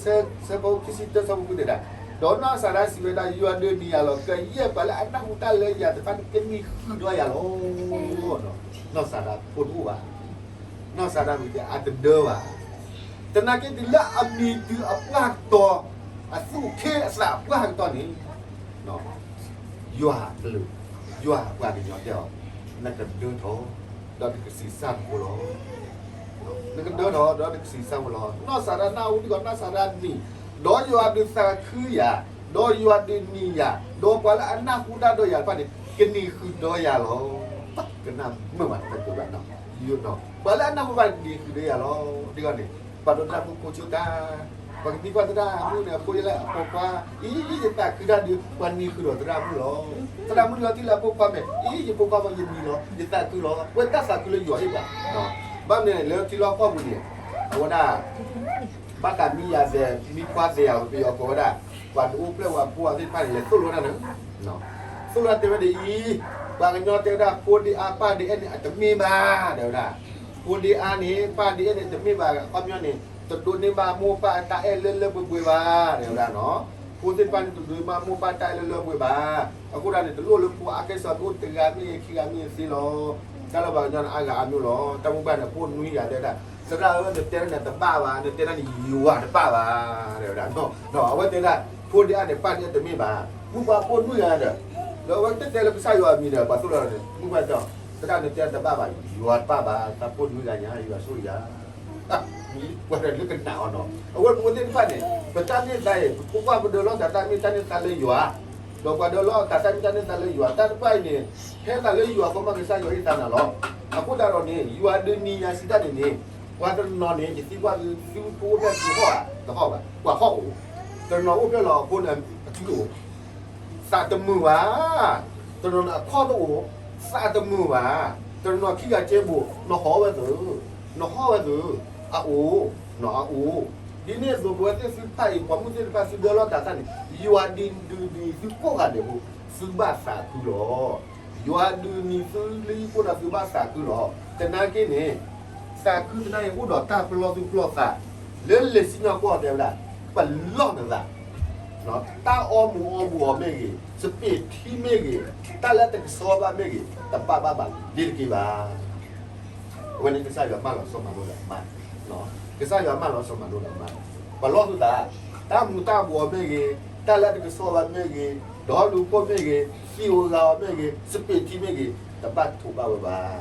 ဆၢဖိခံဆံတၢ ဆၢဖိဃုတဲဒၣ်, ဒီးနီၢ်စၤရါစံးဝဲဒၣ်, ယွၤဒုးနံၤယၤလီၤ, ကယဲၢ်ပှၤလၢအနၢ်ဟူတၢ်လၢယၤတဖၣ်န့ၣ် ကနံၤဃုာ်ဒီးယၤလီၤ. နီၢ်စၤရါဖိတအိၣ်ဘၣ်, နီၢ်စၤရါမ့ၢ်တဲအတဒၢဘၣ်, သနာ်က့တုၤလၢအမံၤတုၤအပှၢ်ကတီၢ်, အသူၣ်က့ၣ်အသးအပှၢ်ကတီၢ်န့ၣ်, ယွၤကလုၢ်, ယွၤပှၤကညီတဲအီၤ, နကဒၢထီၣ်, ဒီးနကဆံးစၢ်နဖိလီၤ. နကဒၢထီၣ်ဒီးနကဆံးစၢ်ဖိလီၤ. နီၢ်စၤရါနၢ်ဟူဒ်သိး နီၢ်စၤရါနံၤ, ဒီးယွၤဒုးသးခုယၤ, ဒီးယွၤဒုးနံၤယၤ, ဒီးပှၤလၢအနၢ်ဟူတၢ်ဒီးယၤတဖၣ်န့ၣ် ကနံၤဃုာ်ဒီးယၤလီၤ. ကနၣ်မုာ်မးတၢ်ကတိၤဘၣ်နီၤ, ပှၤလၢအနၢ်ဟူဘၣ်ကနံၤဃုာ်ဒီးယၤလီၤ. ဒ်န့ၣ်, ပှၤဒိးသရၣ်မုၣ်ဖိဆၢတၢ်, ပှၤကသံကွၢ်သရၣ်မုၣ်န့ၣ် အဖိလၢအပိာ်ခွါ, အံၤ ယသးခုတၢ်ဒုး ပှၤနံၤဃုာ်ဒီးသရၣ်မုၣ်လီၤ. သရၣ်မုၣ်လီၤတံၢ်လၢအဖိခွါမဲာ်, အံၤ ယဖိခွါမ့ၢ်ယနံၤလီၤ, ယသးခုလီၤ. အဝဲတၢ်သးခုလၢယွၤဟ့ၣ်ပှၤ, ဘၣ်မနုၤလဲၣ် လၢထံလီၢ်ကီၢ်ပူၤန့ၣ်, အဝဲဒၣ် ဘၣ်သးမံယၤသဲး မံခွါသဲးယၤ ပယီၤကိးဝဲဒၣ်, ပှၤဒုးအိၣ်ဖျဲၣ်ဝဲဖိသ့ၣ်တဖၣ်န့ၣ် လဲၤသိၣ်လိတၢ်န့ၣ်, သိၣ်လိတဲဝဲဒ်အံၤ, ပှၤကညီတဲဝဲဒၣ် ဖိဒ့အါပၢ်ဒ့အဲၣ်န့ၣ် အတမ့ၢ်ဘၣ် တဲဝဲဒၣ်, ဖိဒ့အါန့ၣ် ပၢ်ဒ့အဲၣ်န့ၣ် တမ့ၢ်ဘၣ် အခီပညီန့ၣ် တဒိးန့ၢ်ဘၣ်မိၢ်ပၢ်အတၢ်အဲၣ်လၢလၢပှဲၤပှဲၤဘၣ် တဲဝဲဒၣ်နီၤ, ဖိသ့ၣ်တဖၣ်န့ၣ် တဒိးန့ၢ်ဘၣ်မိၢ်ပၢ်တၢ်အဲၣ်လၢလၢပှဲၤပှဲၤဘၣ်, အဃိဒၣ်န့ၣ် တလိၣ်လၢဖိအါကဲစီး တအိၣ်တဂၤမ့ၢ်ဂ့ၤ ခံဂၤမ့ၢ်ဂ့ၤသ့လီၤ. တၢ်လၢပှၤကညီန့ၣ် အါဂၤအါမ့ၢ်လီၤ. တၢ်မုၢ်ပှၢ်န့ၣ် ဖိနွံဂၤတဲဒၣ်, သရၣ်ဧၢ နတဲန့ၣ်တဘၣ်ဘၣ်, နတဲဒၣ်န့ၣ် ယွၤတဘၣ်ဘၣ် တဲဝဲဒၣ်, အဝဲတဲဒၣ် ဖိဒ့အါန့ၣ် ပၢ်ဒ့အဲၣ်တမ့ၢ်ဘၣ်, မုၢ်ပှၢ်ဖိနွံဂၤဒီး, ဒီးအဝဲတတဲလၢကစၢ်ယွၤအမံၤဒီး ပှၤသိၣ်လိန့ၣ် မုၢ်ပှၢ်တဲ, သရၣ်နတဲတဘၣ်ဘၣ်, ယွၤတဘၣ်ဘၣ်, သးဖိနွံဂၤညါ ယွၤဆိၣ်ယၤ ပှၤတလၢကနၣ်အီၤနီၤ. အဝဲပဝဲသ့ၣ်တဖၣ်န့ၣ် ပတၢ်န့ၢ်သါအံၤ ပဖိခွါပဒၢးလီၢ်တၢ်သၣ်မ့ၢ်တၢ်န့ၢ်သါလၢယွၤ, ဒီးပှၤဒၢးလီၢ်တၢ်သၣ်မ့ၢ်တၢ်န့ၢ်သါလၢယွၤ, တၢ်တဖၣ်အံၤန့ၣ် ဟဲသးလၢယွၤအဃိမး ကစၢ်ယွၤဟ့ၣ်သါနၤလီၤ. အဃိသတးဒီးန့ၣ် ယွၤဒုးနံၤယၤစံးတၢ်န့ၣ်န့ၣ်, ပှၤတနီၤန့ၣ် ယသံကွၢ်သု သုဖိအိၣ်ဖျဲၣ်သုဟီၣ်ဧါ, တဟီၣ်ဘၣ်, ပှၤဟီၣ်အိၣ်, တနီၤအိၣ်ဖျဲၣ်လီၤအဃိန့ၣ် အထူတအိၣ် သးတမုာ်ဘၣ်, တနီၤန့ၣ်အခီၣ်တအိၣ်, သးတမုာ်ဘၣ်, တနီၤခံဂၤကဲဘိၣ်, နဟီၣ်ဝဲသု, နဟီၣ်ဝဲသု, အအိၣ်, အအိၣ်, ဒ်န့ၣ်အသိး ပဝဲသ့ၣ်သုဖၣ်အံၤ ပှၤမုၢ်သ့ၣ်တဖၣ် သုဒၢးလီၢ်တၢ်သၣ်န့ၣ် ယွၤဒုးနံၤသုကိးဂၤဒဲးအဃိ သုဘၣ်သးခုလီၤ. ယွၤဒုးနံၤသုလၢယကိၣ်ဒီးသုဘၣ်သးခုလီၤ. သနာ်က့န့ၣ် သးခုသနာ်က့ အိၣ်ဒီးတၢ်ပလီၢ်သူၣ်ပလီၢ်သး, လၢလံာ်စံၣ်ညီၣ်ကွီၢ်တဲဝဲဒၣ်, ပလီၢ်နသး, တၢ်အီမူၤအီဘှီးမ့ၢ်ဂ့ၤ, စပံးထံမ့ၢ်ဂ့ၤ, တၢ်လၢတကဆှီဘၣ်မ့ၢ်ဂ့ၤ, တဘၣ်ဘၣ်ဘၣ်လၢၤတက့ၢ်ဘၣ်. အဝဲန့ၣ်ကစၢ်ယွၤမၢလီၤစီမၤလိလၢအမါ, ကစၢ်ယွၤမၢလီၤစီမၤလိလၢအမါ, ပလီၢ်သူၣ်သး, တၢ်မူၤတၢ်ဘှီးမ့ၢ်ဂ့ၤ, တၢ်လၢတကဆှီဘၣ်မ့ၢ်ဂ့ၤ, ဒီးလူၤခိၣ်မ့ၢ်ဂ့ၤ, သံဧိၤဂၤဧိၤမ့ၢ်ဂ့ၤ, စပံးထံမ့ၢ်ဂ့ၤ, တဘၣ်ထိးဘၣ်ဝဲဘၣ်.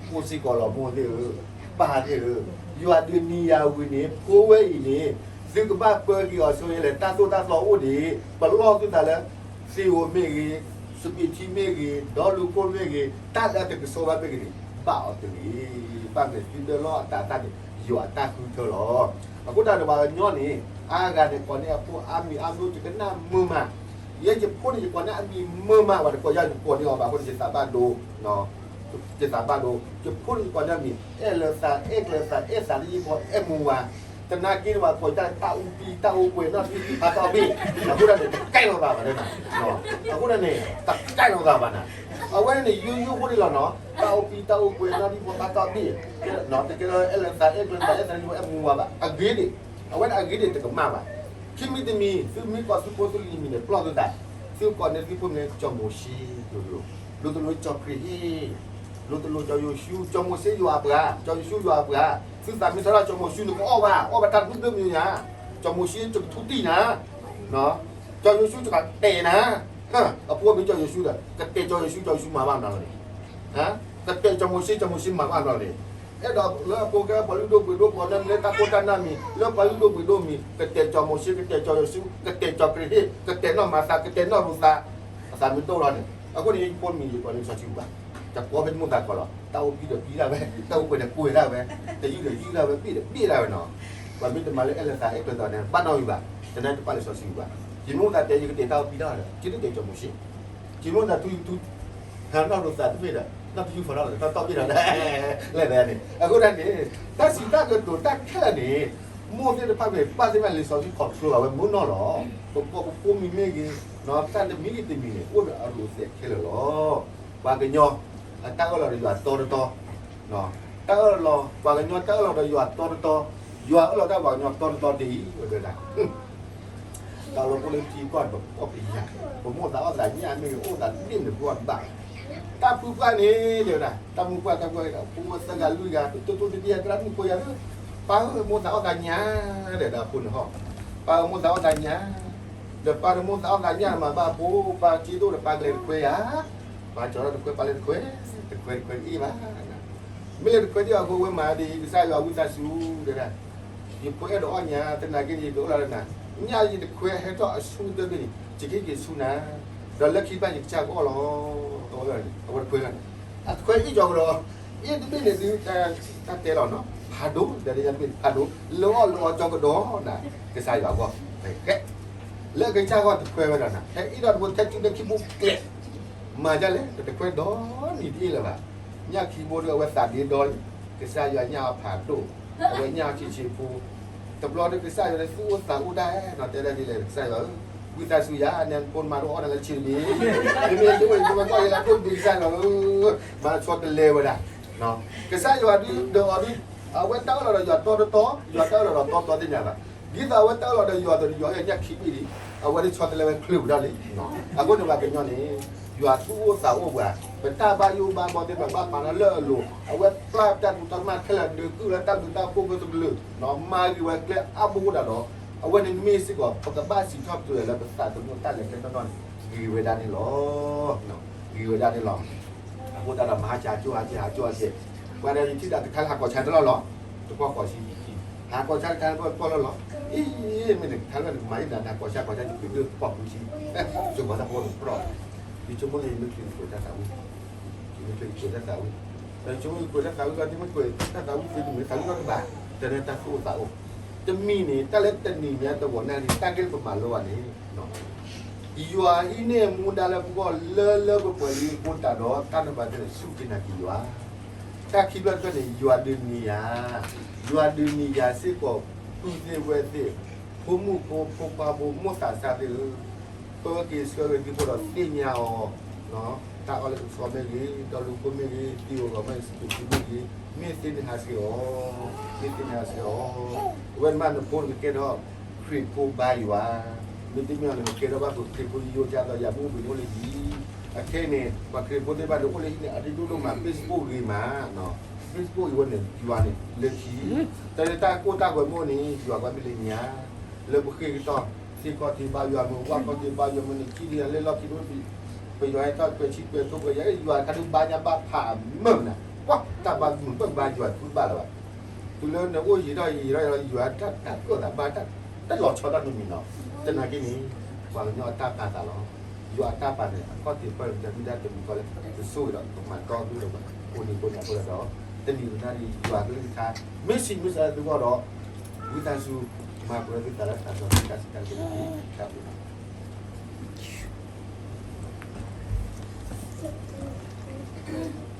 အိၣ်စ့ၢ်ကီးလီၤမိၢ်သ့ၣ်ဧၢ, ပၢ်သ့ၣ်ဧၢ, ယွၤဒုးနံၤယၤဝံၤန့ၣ် ဖိဝဲအံၤန့ၣ် သုကဘၣ်ပၢက့ၤအီၤဆိယဲလဲၣ်, တၢ်သိၣ်တၢ်သီအိၣ်ဒံး, ပလီၢ်သူၣ်သးလၢ သံဧိၤမ့ၢ်ဂ့ၤ, စပံးထံမ့ၢ်ဂ့ၤ, ဒီးလူၤခိၣ်မ့ၢ်ဂ့ၤ, တၢ်လၢတကဆှီဘၣ်မ့ၢ်ဂ့ၤန့ၣ် ဘၣ်အီၤတဂ့ၤ. ဘၣ်မနုၤ သုဒၢးလီၢ်အတၢ်သၣ်န့ၣ် ယွၤအတၢ်ဃုထၢလီၤ. အဃိသတးဒီးပှၤကညီန့ၣ် အါဂၤန့ၣ် ကိးန့ၢ်အဖိအါမံၤအါမံၤ ယကနၣ်မုာ်မး, ယဲယဖိန့ၣ် ယကိးန့ၢ်အမံၤမုာ်မး, ပှၤတကိးယၤ ယကိးန့ၢ်အီၤဘၣ်အဃိန့ၣ် ယသးဘၣ်ဒိ, ယသးဘၣ်ဒိ, ယဖိန့ၣ် ယကိးန့ၢ်အမံၤ အဲၣ်လၢသး အဲၣ်ကျၢၤသး အဲၣ်သးလၢယဖိ အဲၣ်မူၤဝၤ, သနာ်က့န့ၣ် ပှၤကိးတၢ် တၢ်အူပံ တၢ်အူကွဲၤ နီၢ်တံၢ်ဖံဖါတီၢ်ဘ့ၣ်, အဃိဒၣ်န့ၣ် တကဲလီၤသးဘၣ်န့ၣ်, အဃိဒၣ်န့ၣ် တကဲလီၤသးဘၣ်နၤ, အဝဲန့ၣ် ယိယိဖိန့ၣ်လီၤနီၤ, တၢ်အူပံ တၢ်အူကွဲၤ နီၢ်တံၢ်ဖံဖါတီၢ်ဘ့ၣ်, တကဲလၢအဲၣ်လၢသး အဲၣ်ကျၢၤသး အဲၣ်သးလၢယဖိ အဲၣ်မူၤဝၤဘၣ်, အဂ့ၤဒံး, အဝဲန့ၣ်အဂ့ၤဒံးတကမၣ်ဘၣ်. ခံမံၤတမံၤ သုမ့ၢ်ကိးသုဖိသုလံၤမံၤန့ၣ် ပလီၢ်သုသး, သုကိးန့ၢ်သုဖိန့ၣ် ကၠီၤမိၤၡ့, လိၤတလိၤကၠီၤခရံာ်ဟ့ၣ်, လိၤတလိၤကၠီၤယိၤၡူ, ကၠီၤမိၤၡ့ယွၤအပှၤ, ကၠီၤယိၤၡူယွၤအပှၤ, သုသးမ့ၢ်ထီၣ်ဒၣ်ကၠီၤမိၤၡ့န့ၣ် ကအီၣ်ဘၣ်, အီၣ်ဘၣ်တၢ်ဒူၣ်ဒိၣ်မံၤညါ, ကၠီၤမိၤၡ့ကကထူတံၢ်နၤ, ကၠီၤယိၤၡူကတဲာ်နၤ, အဖိမ့ၢ်ကၠီၤယိၤၡူဒီး ကတဲာ်ကၠီၤယိၤၡူ ကၠီၤယိၤၡူမၤဘၣ်နၤလီၤန့ၣ်, ကတဲာ်ကၠီၤမိၤၡ့ ကၠီၤမိၤၡ့ မၤဘၣ်နၤလီၤန့ၣ်, အဲၣ်ဒိးလၢအဖိကဲပှၤလုၢ်ဒိၣ်ပှ့ၤဒိၣ် ပှၤနီတမံၤလၢတၢ်ခိၣ်တၢ်နၢ်မံၤ လၢပှၤလုၢ်ဒိၣ်ပှ့ၤဒိၣ်မံၤ ကတဲာ်ကၠီၤမိၤၡ့ ကတဲာ်ကၠီၤယိၤၡူး ကတဲာ်ကၠီၤခရံာ်ဟ့ၣ် ကတဲာ်နီၢ်မၤသး ကတဲာ်နီၢ်ရူၤသး, အသးမ့ၢ်ဒိၣ်လီၤန့ၣ် အဃိန့ၣ် ယဖိမံၤယကိးန့ၢ်စီဆှံဘၣ်, တကိးဖဲယမိၢ်သးကိးလီၤ, တၢ်အိၣ်ဘံၣ်ဒီးဘံၣ်ဒၣ်ဝဲ, တၢ်အိၣ်ကွဲးဒီးကွဲးဒၣ်ဝဲ, တယုၢ်ဒီးယုၢ်ဒၣ်ဝဲ ဘ့ၣ်ဒီးဘ့ၣ်ဒၣ်ဝဲနီၤ, ပှၤမ့ၢ်တမၤလၢအဲၣ်လၢသးအဲၣ်ကျၢၤသးန့ၣ် ဘၣ်နီၣ်ဝံၤဘၣ်, တနၢ်တပာ်လၢစီဆှံဘၣ်, ယမိၢ်သးတဲယကတဲာ်တၢ်အိၣ်ဘံၣ်ဒၣ်ဒီး ယတတဲာ်ကၠီၤမိၤၡ့, ယမိၢ်သးထူယထူ ဟးနီၢ်ရူၤသးတဘ့ၣ်ဒီး တၢ်ပယူၢ်ဖီထီၣ်လၢတၢ်တီၢ်ဘ့ၣ်ဒီး လဲၣ်လဲၣ်န့ၣ် အဃိဒၣ်န့ၣ် တၢ်စံးတၢ်ကတိၤတၢ်ခဲလၢာ်န့ၣ် မိၢ်သ့ၣ်တဖၣ်မ့ၢ်ပၢ်သ့ၣ်တဖၣ် လံာ်စီဆှံ control အဝဲမုၢ်နီၢ်လီၤ. ပဖိပဖိမံၤမ့ၢ်ဂ့ၤ, တၢ်တမံၤဂ့ၤတမံၤန့ၣ် အိၣ်ဒီးအရူၣ်အသဲးခဲလၢာ်လီၤ. ပှၤကညီ အတၢ်အၢၣ်လီၤဒီးယွၤတီတတီ, တၢ်အၢၣ်လီၤ ပှၤကညီတၢ်အၢၣ်လီၤဒီးယွၤတီတတီ, ယွၤအၢၣ်လီၤတၢ်ပှၤကညီတီတတီဒ်အံၤ ဝဲဒၣ် တၢ်လီၤပှီၢ်လၢထံကီၢ်တဘျီကယၤ, ပမိၢ်သးအီၣ်သးညၣ်မ့ၢ်ဂ့ၤ အိၣ်သးတဘ့ၣ်န့ၣ် ပှၤဘၣ်, တၢ်ဖုပှၢ်န့ၣ် တဲဝဲဒၣ် တၢ်မုၢ်ပှၢ်တၢ်ပှၢ်ဒီး ဖိသၢဂၤလွံၢ်ဂၤ ပတိၢ်တိၢ်တဒံၣ်အတရၣ်မုၣ်ဖိယၤလၢ ပၢ်ဧၢ မိၢ်သးအီၣ်သးညၣ် တဲဒၣ်အဖိန့ၣ်ဟီ, ပၢ်ဧၢ မိၢ်သးအီၣ်သးညၣ်, ဒီးပၢ်ဒီးမိၢ်သးအီၣ်သးညၣ်မၤဘၣ်အဖိ, ပၢ်စ့ဒိၣ်ဒီးပၢ်ကလဲၤတခွဲယၤ, ပၢ်ကၠီၤထီၣ်တခွဲ ပၢ်လဲၤတခွဲ, တခွဲတခွဲတအ့ၣ်ဘၣ် မ့ၢ်လၢတခွဲဒ်အဃိ ဝဲမၤဒ်အံၤ ကစၢ်ယွၤဝံသးစူၤ တဲဒၣ်, ယဖိအဲၣ်ဒိးအီၣ်ညၣ် သနာ်က့န့ၣ် ယကအိၣ်လၢနၤ, ညၣ်ယတခွဲဟဲထီၣ်အဆူတဘ့ၣ်န့ၣ် ယကဟ့ၣ်က့ၤဆူနၤ, ဒီးလၢခံတဘၣ်ယကစၢ်ကအီၣ်လီၤ, အဝဲတခွဲလီၤန့ၣ်, အတခွဲအ့ၣ်ကၠီၤကဒီး, အ့ၣ်တဘ့ၣ်န့ၣ်ဒုး တၢ်တဲလီၤနီၤ ဖးဒိၣ် ဒီးတယါတဘ့ၣ်ဖးဒိၣ် လၢအီၣ်လၢအီကၠီၤကဒီးနၤ, ကစၢ်ယွၤအဂီၢ်, လၢအကစၢ်ဂီၢ်တခွဲဝဲဒၣ်နၤ ဟဲအ့ၣ်ထီၣ်တဘိထဲကူလၢခံဘိကျဲ မၤဒ်လဲၣ် တတခွဲဒီနံၤတအ့ၣ်လၢၤဘၣ်. ညၣ်ခံဘိဒီးအဝဲသးဒ့ဒီလံ, ကစၢ်ယွၤညၣ်အီၤဖးဒိၣ်, အဝဲညၣ်အီၤဆံးဆံးဖိ, တဘျီဒီးကစၢ်ယွၤန့ၣ်သူၣ်အိၣ်သးအိၣ်ဒၣ်နီၤ တဲဒၣ်ဒ်လဲၣ် ကစၢ်ယွၤဧၢ, ဝံသးစူၤယၤ နဖိနမါတအိၣ်နၤလၢဆံးတဘ့ၣ်, မ့မ့ၢ်တအိၣ်န့ၣ် ပဝဲကီၢ်ယဲလၢဒိၣ်ဒံးကစၢ်ယွၤဧၢ, မၤဆီတလဲဝဲဒၣ် ကစၢ်ယွၤဒုးဒီးအီၤဒုး, အဝဲတၢ်အၢၣ်လီၤဒီးယွၤတီတီ, ယွၤတၢ်အၢၣ်လီၤဒီးတီတီသ့ၣ်ညါဘၣ်. ဒ်သိးအဝဲတၢ်အၢၣ်လီၤဒီးယွၤဒီးယွၤအဲၣ်ညၣ်ခံဘ့ၣ်ဒံး, အဝဲဒၣ်ဆီတလဲဝဲချုးပူၤဒၣ်လံ. အဃိန့ၣ်ပှၤကညီန့ၣ် ယွၤသူၣ်အိၣ်သးအိၣ်ပှၤ, ပတၢ်ဘၣ်ယိၣ်ဘၣ်ဘီသ့ၣ်တဖၣ်ဘၣ်ပာ်လီၤလၢအလိၤ, အဝဲပျၢ်တၢ်ဒူတၢ်မၢ်ခဲလၢာ် ဒုးကုၢ်လၢတၢ်ဘျုးတၢ်ဖှိၣ်ဖိတကလုာ်, မၤဂ့ၤဝဲကျဲအါဘိဒၣ်ဒီး, အဝဲန့ၣ်မ့ၢ်စ့ၢ်ကီး ပကဘၣ်စံးထီၣ်ပတြၢၤလၢပသးသမူတၢ်လဲၤကျဲနီၢ်နီၢ်န့ၣ် ဂ့ၤဝဲဒၣ်န့ၣ်လီၤ. ဂ့ၤဝဲဒၣ်န့ၣ်လီၤ. အဃိသတးဒီး မၤဟါစၢ်ကၠိဟါစၢ်ဟါကၠိဟါစၢ်, ပှၤဒီးယထံၣ်ဒၣ်ကထါလၢဟးကီၢ်ဆါတလီၢ်လီၤ, တပီၢ်ကီၢ်ဆံ, ဟးကီၢ်ဆါတခါလၢပီၢ်လီၢ်လီၤ, အံၤ မ့ၢ်နကထါလၢနကမၤယံၤနၤ နဟးကီၢ်ဆါကီၢ်ဆါ ယကွံာ်ဒၢပီၢ်ကူဆံ, ယမၤတၢ်ဖိနပြီ, ယဆိကမိၣ်လၢယမ့ၢ်ချုးယကွံာ်တၢ်သးဝံၣ်, ယမ့ၢ်ချုးယကွံာ်တၢ်သးဝံၣ်, ဒီးယဆိကမိၣ်ယကွံာ်တၢ်သးဝံၣ်ဒီး တမ့ၢ်ကွံာ်တၢ်သးဝံၣ်သ့တမ့ၢ်သးဝံၣ်ဒီတဘၣ်, တၢ်လၢတၢ်သူၣ်အိၣ်သးအိၣ်, တမံၤန့ၣ် တၢ်လၢတနံၤညါတဂီၤနၣ်ရံၣ် တၢ်ဂ့ၢ်လၢပမၤလိဘၣ်န့ၣ် ယွၤဟံးန့ၢ်မူဒါလၢပဂီၢ်လၢလၢပှဲၤပှဲၤလံအဃိသတးဒီး တၢ်နဘၣ်သ့ၣ်န့ၣ် စူၢ်က့ၤနာ်က့ၤယွၤ, တၢ်ခံဘျီတဖျၢၣ်န့ၣ် ယွၤဒုးနံၤယၤ, ယွၤဒုးနံၤယၤစ့ၢ်ကီး ပုၢ်သ့ၣ်ဝဲၢ်သ့ၣ်, ဖိမုၣ်ဖိခွါဖိ မိၢ်သးစၢ်သ့ၣ်ဧၢ, ပၢက့ၤဆှၢက့ၤသုးဖိဒီးသ့ၣ်ညါအီၤ, တၢ်အီၣ်လၢကဆီမ့ၢ်ဂ့ၤ, ဒီးလူၤခိၣ်မ့ၢ်ဂ့ၤ, သံအိၣ်ဂီၤမ့ၢ်ဂ့ၤ, စူးက့ၤခံမ့ၢ်ဂ့ၤ, မ့ၢ်သ့န့ၣ်ဟးဆှဲးအီၤ, မ့ၢ်သ့န့ၣ်ဟးဆှဲးအီၤ, အဝဲန့ၣ်မးနဖိနကကဲထီၣ် ခရံာ်ဖိဘါယွၤ, မ့တမ့ၢ်အီၤန့ၣ် နကဲထီၣ်ဘၣ်ပှၤခရံာ်ဖိယိယိဒ်သိးယၤမ့ၢ်အိၣ်ဘှံးန့ၣ်အိၣ်လၢဟံၣ်, အခဲအံၤန့ၣ် ပှၤခရံာ်ဖိသ့ၣ်တဖၣ်န့ၣ် အိၣ်လၢဟံၣ်န့ၣ် အတဒိၣ်ဒိၣ်မး Facebook ဂ့ၤမး, Facebook အံၤဝဲန့ၣ် ယွၤန့ၣ်လၢခံ, တၢ်လၢတၢ်ကိၢ်တၢ်ဂီၤမ့ၢ်အိၣ်န့ၣ် ယွၤကွၢ်မ့ၢ်လၢညါ, လၢပဃ့ၢ်ကတီၢ် သ့ၣ်ခီၣ်ထံးဘါယွၤမ့ၢ် ဝၣ်ခီၣ်ထံးဘါယွၤမ့ၢ်န့ၣ် ခံဒံးလၢလီၢ်ခံတဘ့ၣ်, ပယွၤဟဲထီၣ်ကွဲၤဆံကွဲၤထိကွဲၤယၤ ယွၤတခါဒုးဘါညါဘၣ်ဖးမုာ်နၤ, ကွၢ်တၢ်ဘါမုာ်ပၢၢ်ဘါယွၤဖုဘၣ်လၢၤဘၣ်, တုၤလၢနအိၣ်ယံာ်ထီၣ်ယံာ်ထီၣ်ယံာ်ထီၣ် ယွၤတၢ်တၢ်ကိၢ်သးဘၣ်တၢ် တၢ်လီၤဆီတၢ်မံၤမံၤနီၤ, သနာ်က့န့ၣ် ပှၤကညီအတၢ်ပာ်သးလီၤ, ယွၤအတၢ်ပာ်န့ၣ် အခီၣ်ထံးပၢၢ်န့ၣ် တၢ်မ့ၢ်တၢ်တမံၤဃီလၢ ပစိၢ်ဝဲဒီးပမၤတီအဒိၣ်ဒီးပှၤ ကိးနံၤကိးနၤအဃိဒီး တနံၤညါအံၤ ယွၤကလုၢ်ကထါ မ့ၢ်ဆံးမ့ၢ်စၢ်လၢသုဂီၢ်ဒီး ဝံသးစူၤ မၤပှဲၤသုသးလၢသးစီဆှံတၢ်စံးတၢ်ကတိၤတက့ၢ်. တၢ်ဘျုး